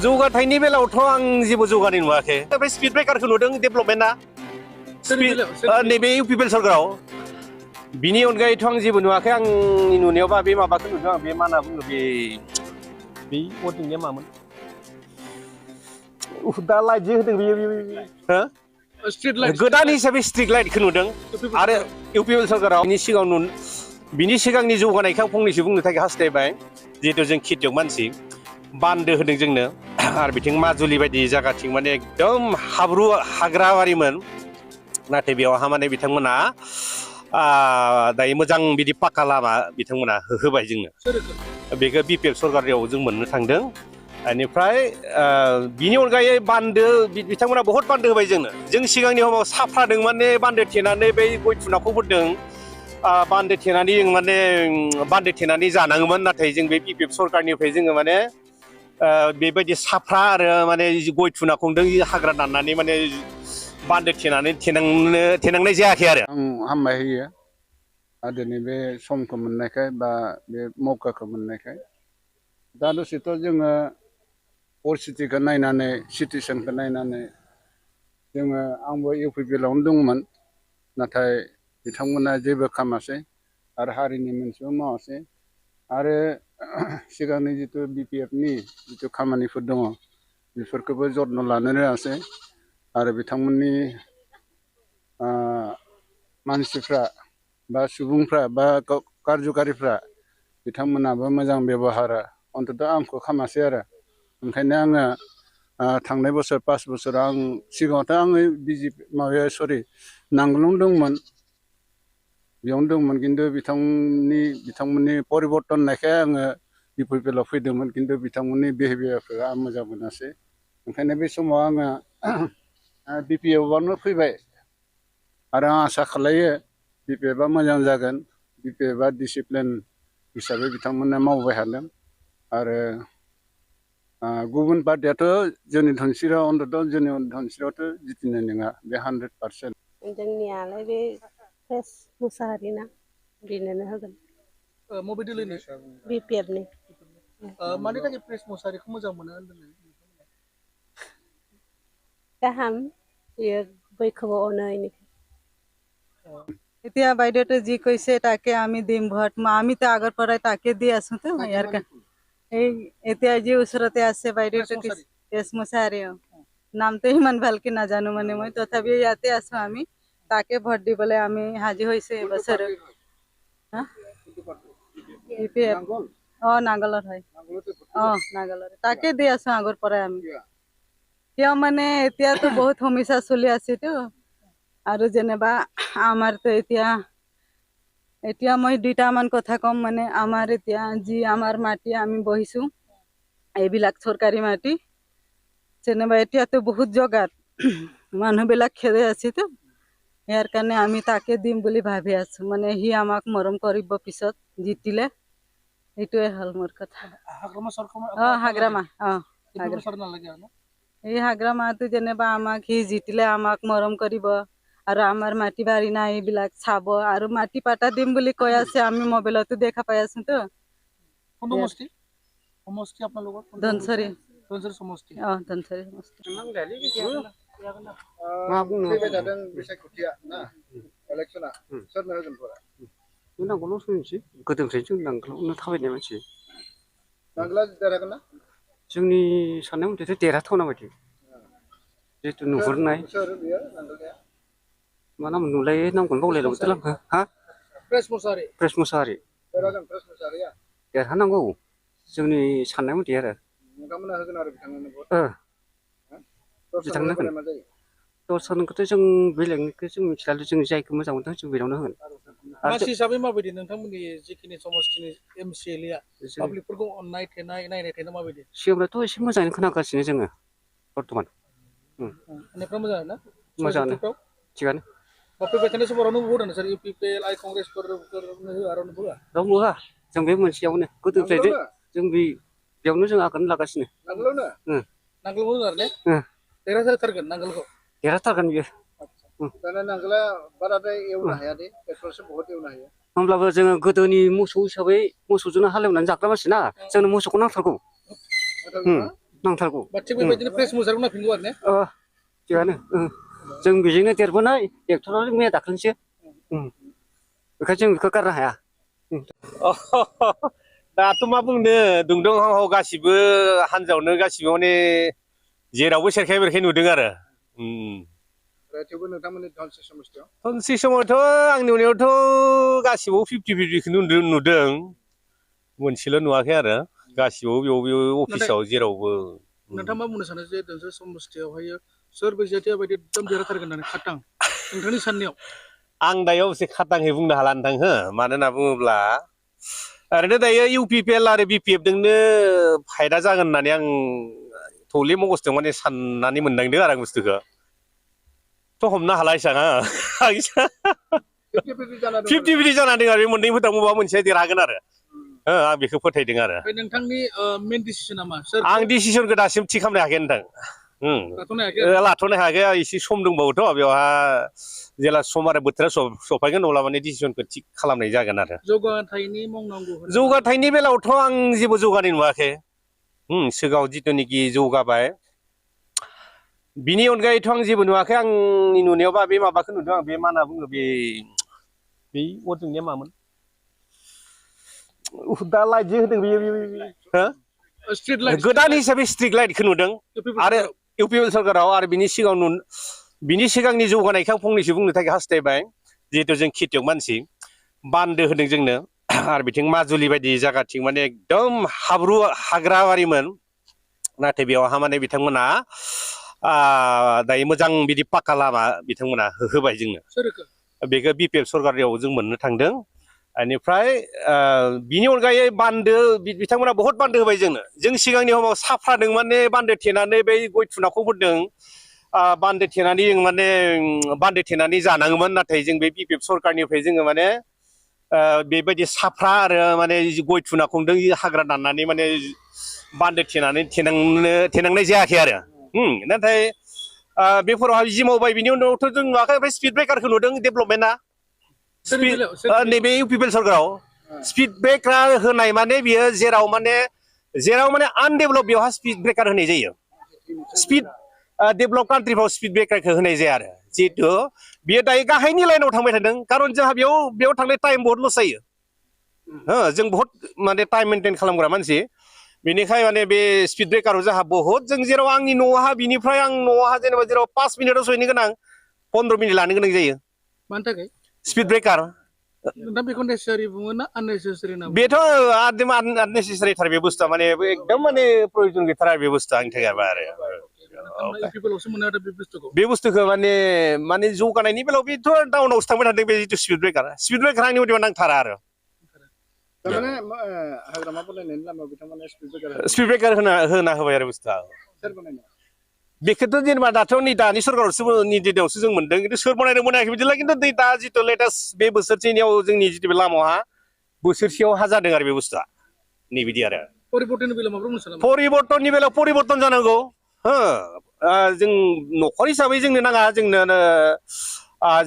जौगाथायनि बेलायावथ' आं जेबो जौगानाय नुवाखै ओमफ्राय स्पिड ब्रेकारखौ नुदों डेभेलपमेन्टआ नैबे इउपिपिएल सरकाराव बिनि अनगायैथ' आं जेबो नुवाखै आंनि नुनायावबा बे माबाखौ नुदों आं बे मा होनना बुङो बे अर्डिनिया मामोन दा लाइट जे होदों बेयो गोदान हिसाबै स्ट्रिट लाइटखौ नुदों आरो इउपिपिएल सरकाराव बिनि सिगांनि जौगानायखौ आं फंनैसो बुंनो थाखाय हास्थायबाय जिहेतु जों खेतियक मानसि बान्दो होदों जोंनो आरो बिथिं माजुलि बायदि जायगाथिं माने एकदम हाब्रु हाग्राबारिमोन नाथाय बेयावहा माने बिथांमोना दायो मोजां बिदि पाक्का लामा बिथांमोना होबाय जोंनो बेखौ बिपिएल सरकाराव जों मोननो थांदों बेनिफ्राय बिनि अनगायै बान्दो बिथांमोना बहुत बान्दो होबाय जोंनो जों सिगांनि समाव साफ्रादों माने बान्दो थेनानै बै गय थुनाखौ हरदों बान्दो थेनानै जों माने बान्दो थेनानै जानाङोमोन नाथाय जों बे बिपिएल सरकारनिफ्राय जोङो माने बेबायदि साफ्रा आरो माने गय थुनाखौदों हाग्रा दाननानै माने बान्दो थेनांनाय जायाखै आरो आं हामबाय होयो दिनै बे समखौ मोननायखाय बा बे मौकाखौ मोननायखाय दा दसेथ' जोङो परिस्थितिखौ नायनानै सिटुवेसनखौ नायनानै जोङो आंबो इउपिपिएलआवनो दंमोन नाथाय बिथांमोना जेबो खालामासै आरो हारिनि मोनसेबो मावासै आरो सिगांनि जितु बिपिएफनि जितु खामानिफोर दङ बेफोरखौबो जत्न लानो रोङासै आरो बिथांमोननि मानसिफ्रा बा सुबुंफ्रा बा कारज'कारिफ्रा बिथांमोनाबो मोजां बेब'हार अन्तत' आंखौ खालामासै आरो ओंखायनो आङो थांनाय बोसोर 5 बोसोराव आं सिगाङावथ' आङो नांगोलावनो दंमोन बेयावनो दंमोन खिन्थु बिथांमोननि परिबर्तन नायखाय आङो इउपिपिएलआव फैदोंमोन खिन्थु बिथांमोननि बिहेभियारखौ आं मोजां मोनासै ओंखायनो बे समाव आङो बिपिएफआवनो फैबाय आरो आं आसा खालायो बिपिएफआ मोजां जागोन बिपिएफआ डिसिप्लिन हिसाबै बिथांमोना मावबाय थादों आरो गुबुन पार्टियाथ' जोंनि धनसिरियाव अन्तत' जोंनि धनसिरियावथ' जितिनाय नङा बे 100%। जोंनियालाय बे प्रेस मुसाहारि ना बेनोनो होगोन मबे दोलोनि बिपिएफनि मानि थाखाय प्रेस मुसाहारिखौ मोजां मोनो होनदों गाहाम बियो बयखौबो अनो এতিয়া বাইদেউতে যি কৈছে তাকে আমি দিম ভোট আমি তো আগৰ পৰাই তাকে দি আছো তো ইয়াৰ এই এতিয়া যি ওচৰতে আছে বাইদেউতে প্ৰেছ মুছাহাৰি নামটো ইমান ভালকে নাজানো মানে মই তথাপিও ইয়াতে আছো আমি তাকে ভোট দিবলৈ আমি হাজিৰ হৈছো এইবছৰ বিপিএফ নাঙ্গলৰ হয় নাঙ্গলৰ তাকে দি আছো আগৰ পৰাই আমি কিয় মানে এতিয়াতো বহুত সমস্যা চলি আছেতো আৰু যেনিবা আমাৰতো এতিয়া মই দুটামান কথা কম মানে আমাৰ এতিয়া যি আমাৰ মাটি আমি বহিছো এইবিলাক চৰকাৰী মাটি যেনিবা এতিয়াতো বহুত জগাত মানুহবিলাক খেদে আছেতো ইয়াৰ কাৰণে আমি তাকে দিম বুলি ভাবি আছো মানে সি আমাক মৰম কৰিব পিছত জিতিলে এইটোৱে হ'ল মোৰ কথা হাগ্ৰামা এই হাগ্ৰামাটো যেনিবা আমাক সি জিতিলে আমাক মৰম কৰিব আৰু আমাৰ মাটি বাৰী নাই এইবিলাক চাব আৰু মাটি পাটা দিম বুলি কৈ আছে আমি মোবাইলতো দেখা পাই আছো তো সমষ্টি আপোনালোকৰ ধনচৰি সমষ্টি ধনচৰি সমষ্টি मा बुंनो फैबाय थादों बिसायख'थिया ना इलेक्सना सोरनो होगोन फरा नांगोलाव सोलिनोसै गोदोनिफ्रायनो जों नांगोलावनो थाबायनाय मानसि नांगोला देरहागोन ना जोंनि साननाय मथेथ' देरहाथावना बायदि जिहेतु नुहुरनाय सोर बियो नांगोलनिया मा नाम नुलाय नामखौनो बावलायलांबायथ'लां हा प्रेस मुसाहारि देरहागोन प्रेस मुसाहारिया देरहानांगौ जोंनि साननाय मथे आरो नोंथांमोना होगोन आरो बिथांमोननो भट बिथांनो होगोन दर्शनखौथ' जों बेलेगनिखौ जों मिथिला जों जायखौ मोजां मोनदों जों बेयावनो होगोन मानसि हिसाबै माबायदि नोंथांमोननि जिखिनि समस्थिनि एमसिएलआ पाब्लिकफोरखौ अननाय नायनाय थेनाय माबायदि सिगांथ' एसे मोजाङैनो खोनागासिनो जोङो बर्थमान होननायफ्रा मोजां ना मोजाङानो थिगानो फैबाय थानाय समाव रावनोबो होदों नोंसोर इउपिपिएल आइ कंग्रेसफोरनो होआ रावनोबो होआ रावबो होआ जों बे मोनसेयावनो गोदोनिफ्रायनो जों बेयावनो जों आगान लागासिनो नांगोलखौ होगोन आरो ने देरहाथारगोन नांगोलखौ देरहाथारगोन बियो दाना नांगोला बाराद्राय एवनो हाया दे पेट्रलसो बहुत एवनो हायो होमब्लाबो जोङो गोदोनि मोसौ हिसाबै मोसौजोंनो हालेवनानै जाग्रा मानसि ना जोंनो मोसौखौ नांथारगौ नांथारगौ बा थिग बेबायदिनो फ्रेस मोसारखौ नांफिनगौ आरो ने थिगानो जों बेजोंनो देरबोनाय एक्टराव मैया दाख्लैसो बेखायनो जों बेखौ गारनो हाया दाथ' मा बुंनो दुंदों हाव हाव गासिबो हान्जायावनो गासिबो माने जेरावबो सेरखाय बेरखाय नुदों आरो थेवबो नोंथांमोननि धनस्रि समस्थियाव धनस्रि समावथ' आंनि नुनायावथ' गासिबाव 50-50 नुदों मोनसेल' नुवाखै आरो गासिबाव बेयाव अफिसाव जेरावबो नोंथाङा मा बुंनो सानो जे धनस्रि समस्थियावहाय सोर बिजेपिया बायदि एकदम देरहाथारगोन होननानै खाटां नोंथांनि साननायाव आं दायो एसे खाटाङै बुंनो हाला नोंथां हो मानो होनना बुङोब्ला ओरैनो दायो UPPL आरो BPF जोंनो फायदा जागोन होननानै आं थौले मगजजों माने साननानै मोनदांदों आरो आं बुस्थुखौ थ' हमनो हाला इसां 50-50 जाना दं आरो बे मोननै फोथाराव बबेबा मोनसेया देरहागोन आरो आं बेखौ फोथायदों आरो नोंथांनि मेन डिसिसना मा आं डिसिसनखौ दासिम थि खालामनो हायाखै नोंथां लाथ'नो हायाखै एसे सम दंबावोथ' बेवहा जेला सम आरो बोथोरा सफैगोन अब्ला माने डिसिसनखौ थिग खालामनाय जागोन आरो जौगाथायनि मावनांगौ जौगाथायनि बेलायावथ' आं जेबो जौगानाय नुवाखै सिगाङाव जिथुनिखि जौगाबाय बिनि अनगायैथ' आं जेबो नुवाखै आंनि नुनायावबा बे माबाखौ नुदों आं बे मा होनना बुङो बे अजोंनिया मामोन दा लाइट जे होदों बेयो गोदान हिसाबै स्ट्रिट लाइटखौ नुदों आरो UPPL सरकाराव आरो बिनि सिगांनि जौगानायखौ आं फंनैसो बुंनो थाखाय हास्थायबाय जिहेतु जों खेतियक मानसि बान्दो होदों जोंनो आरो बिथिं माजुलि बायदि जायगाथिं माने एकदम हाब्रु हाग्राबारिमोन नाथाय बेवहा माने बिथांमोना दायो मोजां बिदि पाक्का लामा बिथांमोना होबाय जोंनो बेखौ BPF सरकाराव जों मोननो थांदों बेनिफ्राय बिनि अनगायै बान्दो बिथांमोना बहुत बान्दो होबाय जों सिगांनि समाव साफ्रादों माने बान्दो थेनानै बै गय थुनाखौ होदों बान्दो थेनानै जों माने बान्दो थेनानै जानाङोमोन नाथाय जों बे BPF सरकारनिफ्राय जोङो माने बेबायदि साफ्रा आरो माने गय थुनाखौदों हाग्रा दाननानै माने बान्दो थेनांनाय जायाखै आरो नाथाय बेफोरावहाय जि मावबाय बिनि उनावथ' जों नुवाखै ओमफ्राय स्पिड ब्रेकारखौ नुदों डेभेलपमेन्टआ नैबे UPPL सरकाराव स्पिड ब्रेकार होनाय माने बियो जेराव माने आनडेभेलप बेवहाय स्पिड ब्रेकार होनाय जायो स्पिड डेभेलप कान्ट्रिफ्राव स्पिड ब्रेकारखौ होनाय जाया आरो जिहेतु बियो दायो गाहायनि लाइनाव थांबाय थादों खारन जोंहा बेयाव थांनाय टाइम बहुत लस जायो जों बहुत माने टाइम मेनटेन खालामग्रा मानसि बेनिखाय माने बे स्पिड ब्रेकाराव जोंहा बहुत जों जेराव आंनि न'आवहा बिनिफ्राय आं न'आवहा जेनेबा जेराव 5 मिनिटाव सहैनो गोनां 15 मिनिट लानो गोनां जायो मानि थाखाय स्पिड ब्रेकार दा बेखौ नेसेसारि बुङो ना आननेसेसारि ना बेथ' आननेसेसारि थार बे बुस्थुआ माने एकदम माने प्रयजन गैथारा बे बुस्थुआ आंनि थाखाय बे बुस्थुखौ माने जौगानायनि बेलायाव बेथ' डाउनावसो थांबाय थादों बे जिथु स्पिड ब्रेकार आंनि मथेबा नांथारा आरो स्पिड ब्रेकार होना होबाय आरो बुस्थुआ बेखौथ' जेनेबा दाथ' नै दानि सरकारावसो दिनावसो जों मोनदों खिन्थु सोर बनायदों बनायाखै बिदिला खिन्थु दा जिथु लेटेस्ट बे बोसोरसेनियाव जोंनि जितु बे लामाहा बोसोरसेयाव जादों आरो बे बुस्थुआ नैबिदि आरो परिबर्तननि बेलायाव परिबर्तन जानांगौ जों न'खर हिसाबै जोंनो नाङा जोंनो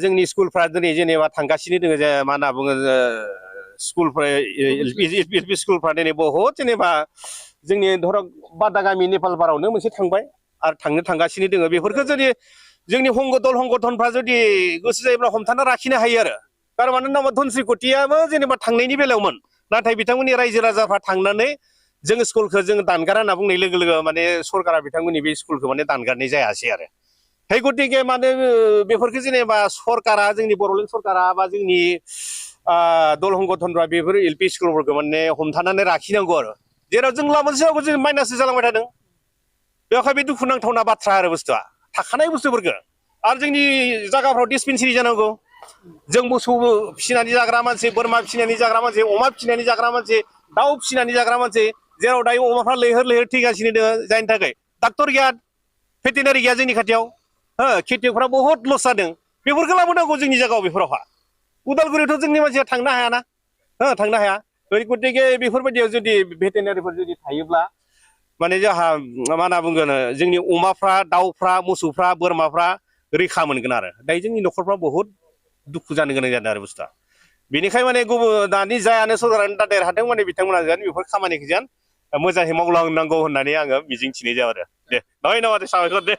जोंनि स्कुलफ्रा दिनै जेनेबा थांगासिनो दङ जे मा होनना बुङो स्कुलफ्रा LP स्कुलफ्रा दिनै बहुत जेनेबा जोंनि धरक बादागामि नेपालपारावनो मोनसे थांबाय आरो थांगासिनो दङ बेफोरखौ जुदि जोंनि हंगथनफ्रा जुदि गोसो जायोब्ला हमथाना लाखिनो हायो आरो कारन मानो होनोबा धनस्रि कटियाबो जेनेबा थांनायनि बेलायावमोन नाथाय बिथांमोननि रायजो राजाफ्रा थांनानै जों स्कुलखौ जों दानगारा होनना बुंनाय लोगो लोगो माने सरकारा बिथांमोननि बे स्कुलखौ माने दानगारनाय जायासै आरो हे गतिके माने बेफोरखौ जेनेबा सरकारा जोंनि बड'लेण्ड सरकारा बा जोंनि दल हंगथनफ्रा बेफोर LP स्कुलफोरखौ माने हमथानानै लाखिनांगौ आरो जेराव जों लाबोनोसै जों माइनाससो जालांबाय थादों बेवहाय बे दुखुनांथावना बाथ्रा आरो बुस्थुआ थाखानाय बुस्थुफोरखौ आरो जोंनि जायगाफ्राव डिसपेन्सारि जानांगौ जों मोसौ फिसिनानै जाग्रा मानसि बोरमा फिसिनानै जाग्रा मानसि अमा फिसिनानै जाग्रा मानसि दाउ फिसिनानै जाग्रा मानसि जेराव दायो अमाफ्रा लैहोर लैहोर थैगासिनो दङ जायनि थाखाय डाक्टर गैया भेटेनारि गैया जोंनि खाथियाव खेतियकफ्रा बहुत लस जादों बेफोरखौ लाबोनांगौ जोंनि जायगायाव बेफोरावहा उदालगुरियावथ' जोंनि मानसिया थांनो हायाना थांनो हाया गतिके बेफोरबायदियाव जुदि भेटेनारिफोर जुदि थायोब्ला माने जोंहा मा होनना बुंगोन जोंनि अमाफ्रा दाउफ्रा मोसौफ्रा बोरमाफ्रा रैखा मोनगोन आरो दायो जोंनि न'खरफ्रा बहुत दुखु जानो गोनां जादों आरो बुस्थुआ बेनिखाय माने गुबुन दानि जायानो सरकारानो दा देरहादों माने बिथांमोना जेन बेफोर खामानिखौ जेन मोजाङै मावलांनांगौ होननानै आङो मिजिंथिनाय जाबाय आरो दे नय नङा दे साबायखर दे